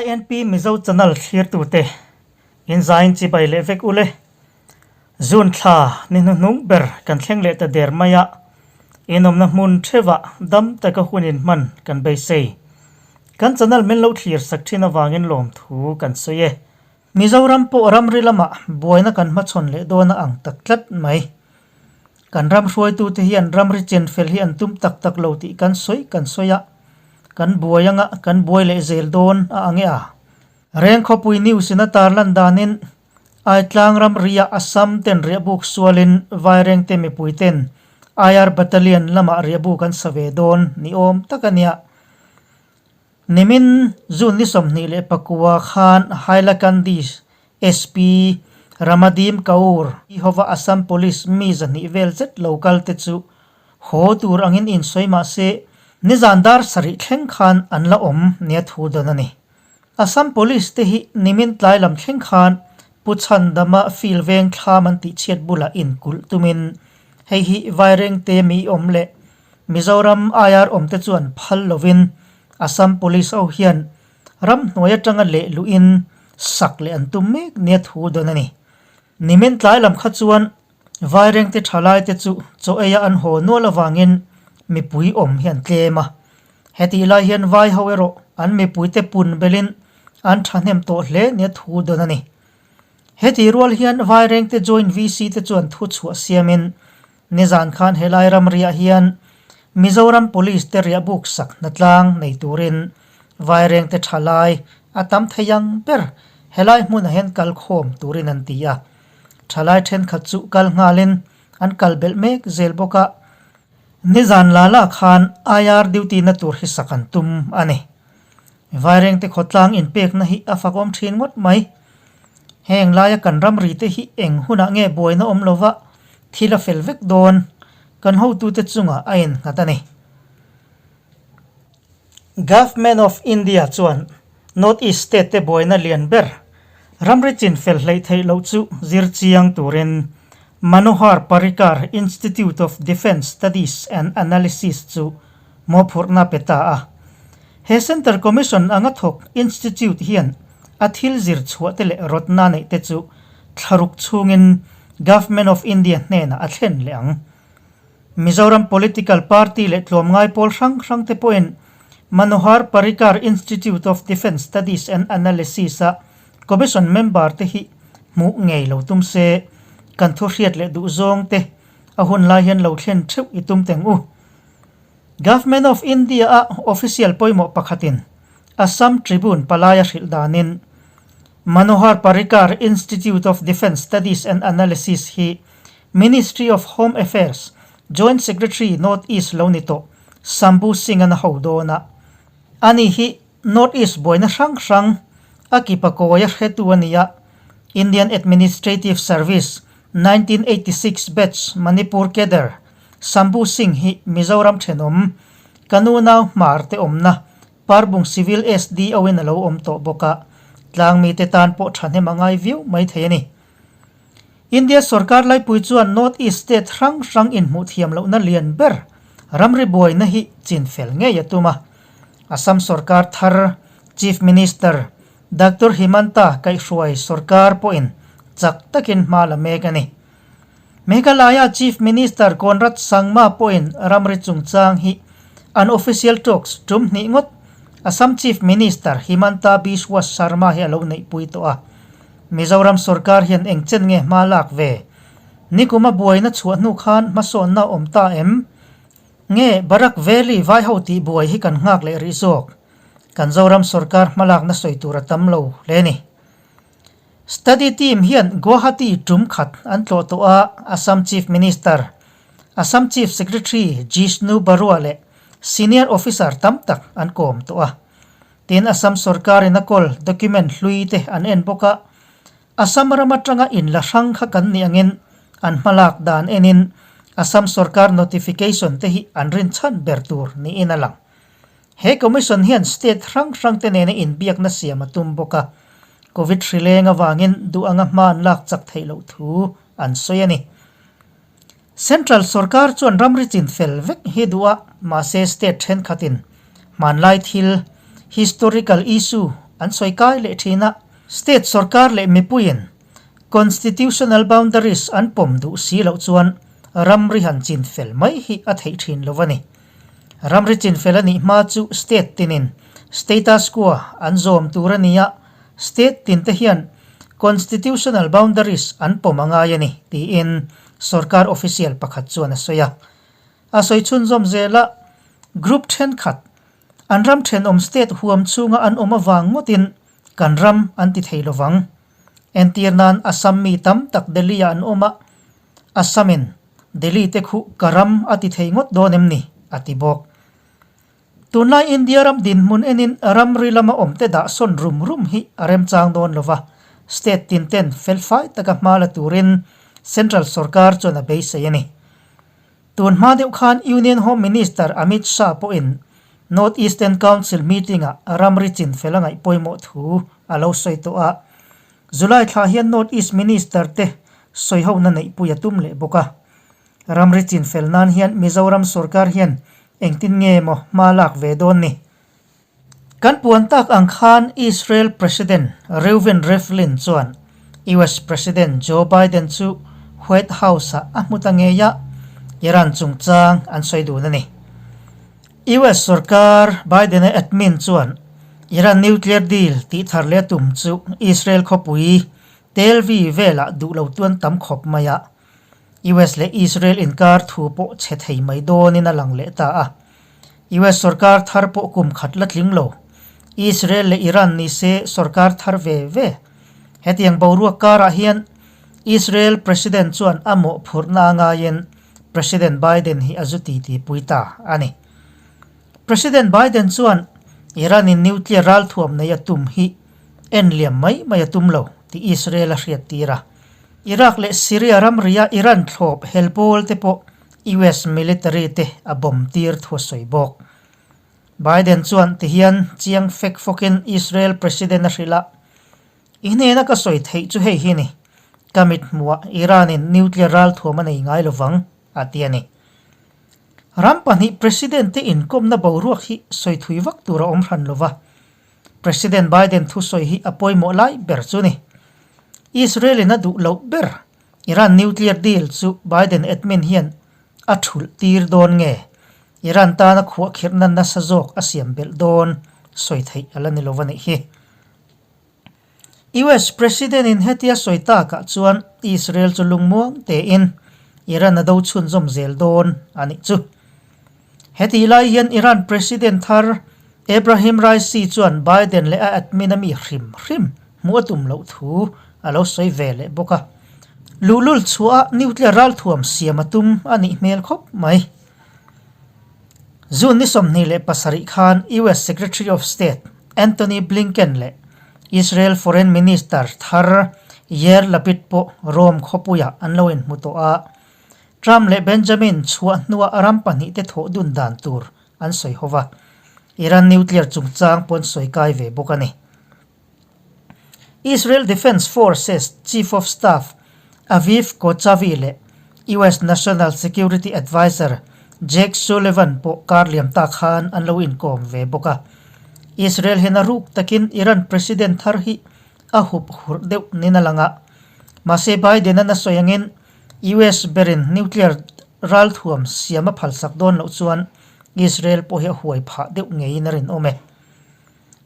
INP Mizo Channel thlirtute in zain chibai leh vek ule. June thla ni hnuhnung ber kan thleng leh ta der mai a, inawmna hmun theuhah dam taka hun inhman kan beisei. Kan channel min lo thlir sak thin avangin lawmthu kan sawi e. Mizoram pawh ramri lamah buaina kan hmachhawn leh dawn a ang tak tlat mai. Kan ram hruaitute hian ramri chenfel hi an tum tak tak lo tih kan sawi kan sawi a, kan buai anga kan buai leh zel dawn a ang e a. Rengkhawpui news in a tarlan danin Aitlang ramria Assam ten riahbuk sualin Vairengte mipui ten IR Battalion lamah riahbuk an sa ve dawn ni awm tak a nia. Nimin June ni 24 khan Hailakandi SP Ramadim Kaur i hova Assam Police mi 200 vel zet lo kal te chu haw tur angin insawi mah se nizan dar 7 thleng khan an la awm nia thu dawn a ni. Assam Police te hi nimin tlai lam thleng khan Pu Chhandama field veng thlam an tih chhiat bulah inkulh tumin hei hi Vairengte mi awm leh Mizoram IR awmte chuan phal lovin Assam Police ho hian ramhnuai atanga leh luhin sak leh an tum mek nia thu dawn a ni. Nimin tlai lam kha chuan Vairengte thalaite chu chaw eia an haw nual avangin mipui awm hi an tlem a. Hetih lai hian vai ho erawh an mipuite pun belin an thahnem tawh hle nia thu dawn a ni. Hetih rual hian Vairengte Joint VC te chuan thu chhuah siamin nizan khan helai ramriah hian Mizoram Police te riahbuk sak hnatlang nei turin Vairengte thalai a tam thei ang ber helai hmunah hian kalkhawm turin an ti a. Thalai thenkhat chu kal nghalin an kal belh mek zel bawk a, nizan la la khan IR duty na tur hi sak an tum a ni. Vairengte khawtlang inpekna hi a fakawm thin ngawt mai. Heng laia kan ramri te hi eng hunah nge buaina awm lova thil a fel vek dawn kan hotute chungah a innghat a ni. Government of India chuan North East state te buaina lian ber ramri chinfel hleih theih loh chu zir chiang turin Manohar Parrikar Institute of Defence Studies and Analysis chu mawhphurhna pe ta a. He Centre Commission anga thawk institute hian a thil zir chhuah te leh rawtna neih te chu thlaruk chhungin Government of India hnenah a thlen leh ang. Mizoram political party leh tlawmngai pawl hrang hrang te pawhin Manohar Parrikar Institute of Defence Studies and Analysis-a Commission member te hi hmuh ngei lo tum se, kan thu hriat leh duh zawng te a hun lai hian lo thlen theuh i tum teng u. Government of India-a official pawimawh pakhatin Assam Tribune palaia hrilh danin Manohar Parrikar Institute of Defence Studies and Analysis hi Ministry of Home Affairs Joint Secretary North East lo ni tawh Sambhu Singh-an a ho dawn a. Ani hi North East buaina hrang hrang a kipa kawi a hretu a ni a, Indian Administrative Service 1986 batch Manipur cadre Sambhu Singh hi Mizoram thenawm ka nu nau hmar te awmna Parbung Civil SDO in a lo awm tawh bawk a, tlangmite tan pawh thahnem a ngai viau mai thei a ni. India sorkar laipui chuan North East state hrang hrang inhmuh thiam lohna lian ber ramri buaina hi chinfel ngei a tum a. Assam sorkar thar Chief Minister Doctor Himanta kaihhruai sorkar pawhin chak takin hma la mek a ni. Meghalaya Chief Minister Conrad Sangma pawhin ramri chungchang hi an official talks tum hnih ngawt Assam Chief Minister Himanta Biswa Sarma hi a lo neihpui tawh a. Mizoram sorkar hian eng chen nge hma lak ve? Nikuma buaina chhuah hnu khan hmasawnna a awm ta em? Nge Barak Valley vaiho tih buai hi kan nghak leh rih zawk? Kan Zoram sorkar hmalakna sawi tur a tam lo hle ni. Study team hian Guwahati tum khat an tlawh tawh a, Assam Chief Minister, Assam Chief Secretary Jishnu Barua leh senior officer tam tak an kawm tawh a. Tin, Assam sorkarin a kawl document hlui te an en bawk a, Assam ram atanga inla hrang kha kan nih angin an hmalak dan enin Assam sorkar notification te hi an rinchhan ber tur niin a lang. He Commission hian state hrang hrang te nena inbiakna siam a tum bawk a, Covid hri leng avangin duh anga hma an lak chak theih loh thu an sawi a ni. Central sorkar chuan ramri chin fel vek hi duh a, mahse state thenkhatin hmanlai thil, historical issue, an sawi kai leh thin a. State sorkar leh mipuiin Constitutional boundaries an pawm duh si loh chuan ramri han chin fel mai hi a theih thin lo a ni. Ramri chin fel a nih hma chu state tinin status quo an zawm tur a ni a, state tinte hian constitutional boundaries an pawm a ngai a ni, tiin sorkar official pakhat chuan a sawi a. A sawi chhunzawm zel a, group thenkhat an ram thenawm state huam chhunga an awm avang ngawtin kan ram an ti thei lovang. Entir nan Assam mi tam tak Delhi ah an awm a, Assam in Delhi te khuh ka ram a ti thei ngawt dawn em ni? a ti bawk. Tunlai India ram dinhmun enin ramri lama awm te dah sawn rum rum hi a remchang dawn lova, state tin ten felfai taka hma la turin central sorkar chuan a beisei a ni. Tun hma deuh khan Union Home Minister Amit Shah pawhin North Eastern Council meeting-ah ramri chin fel a ngaih pawimawh thu a lo sawi tawh a. July thla hian North East Minister te sawihona neihpui a tum leh bawk a. Ramri chin fel nan hian Mizoram sorkar hian engtin nge maw hma lak ve dawn ni? Kan puan tak ang khan Israel President Reuven Rivlin chuan US President Joe Biden chu White House-ah a hmu ta ngei a, Iran chungchang an sawi dun a ni. US sorkar Biden-a admin chuan Iran nuclear deal tih thar leh a tum chu Israel khawpui Tel Aviv velah duh lo tuan tam khawp mai a, US leh Israel inkar thu pawh chhe thei mai dawnin a lang leh ta a. US sorkar thar pawh kum khat la tling lo. Israel leh Iran ni se sorkar thar ve ve. Hetiang boruak karah hian Israel President chuan a mawhphurhna a ngaiin President Biden hi a zu titi pui ta a ni. President Biden chuan Iran in nuclear ralthuam nei a tum hi en liam mai mai a tum lo tih Israel a hriattir a. Iraq leh Syria ramria Iran thlawp hel pawl te pawh US military te a bomb tir thu a sawi bawk. Biden chuan tihian chiang fek fawkin Israel President a hrilh a, I hnena ka sawi theih chu hei hi ni, ka mit hmuhah Iran in nuclear ralthuam a nei ngai lovang, a ti a ni. Ram pahnih President te inkawmna boruak hi sawi thui vak tur a awm hran lova, President Biden thusawi hi a pawimawh lai ber chu ni. Israel in a duh loh ber Iran nuclear deal chu Biden admin hian a thulh tir dawn nge? Iran tana khuahkhirhna nasa zawk a siam belh dawn sawi theih a la ni lo a nih hi. US President in hetia sawi takah chuan Israel chu lungmuang tein Iran a do chhunzawm zel dawn a nih chu. Hetih lai hian Iran President thar Ebrahim Raisi chuan Biden leh a admin a mi hrim hrim hmuh a tum loh thu a lo sawi ve leh bawk a. Luhlul chhuah a nuclear ralthuam siam a tum a nih hmel khawp mai. June ni 27 khan US Secretary of State Antony Blinken leh Israel Foreign Minister thar Yair Lapid pawh Rome khawpuiah an lo inhmu tawh a. Trump leh Benjamin chhuah hnuah ram pahnihte thawh dun dan tur an sawi ho va, Iran nuclear chungchang pawh an sawi kai ve bawk a ni. Israel Defense Forces Chief of Staff Aviv Kochavi leh US National Security Adviser Jake Sullivan pawh kar liam ta khan an lo inkawm ve bawk a. Israel hian a ruk takin Iran President thar hi a hup hurh deuh nin a lang a. Mahse Biden-an a sawi angin US berin nuclear ralthuam siam a phalsak dawn loh chuan Israel pawh hi a huai phah deuh ngeiin a rinawm e.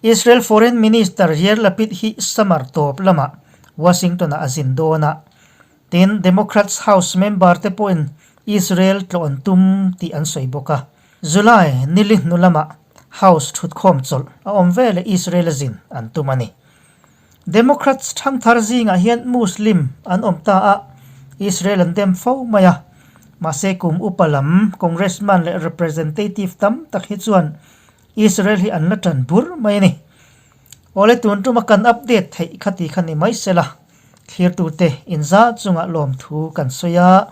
Israel Foreign Minister Yair Lapid hi summer tawp lamah Washington-ah a zin dawn a, tin Democrats House member te pawhin Israel tlawh an tum tih an sawi bawk a. July nili hnu lamah House thutkhawm chawlh a awm veleh Israel a zin an tum a ni. Democrats thangthar zingah hian Muslim an awm ta a, Israel an dem fo mai a. Mahse kum upa lam Congressman leh Representative tam tak hi chuan Israel hi an la tan bur mai a ni. Awle tun tuma kan update theih kha ti kha ni mai sela, thlirtute inza chungah lawmthu kan sawi a.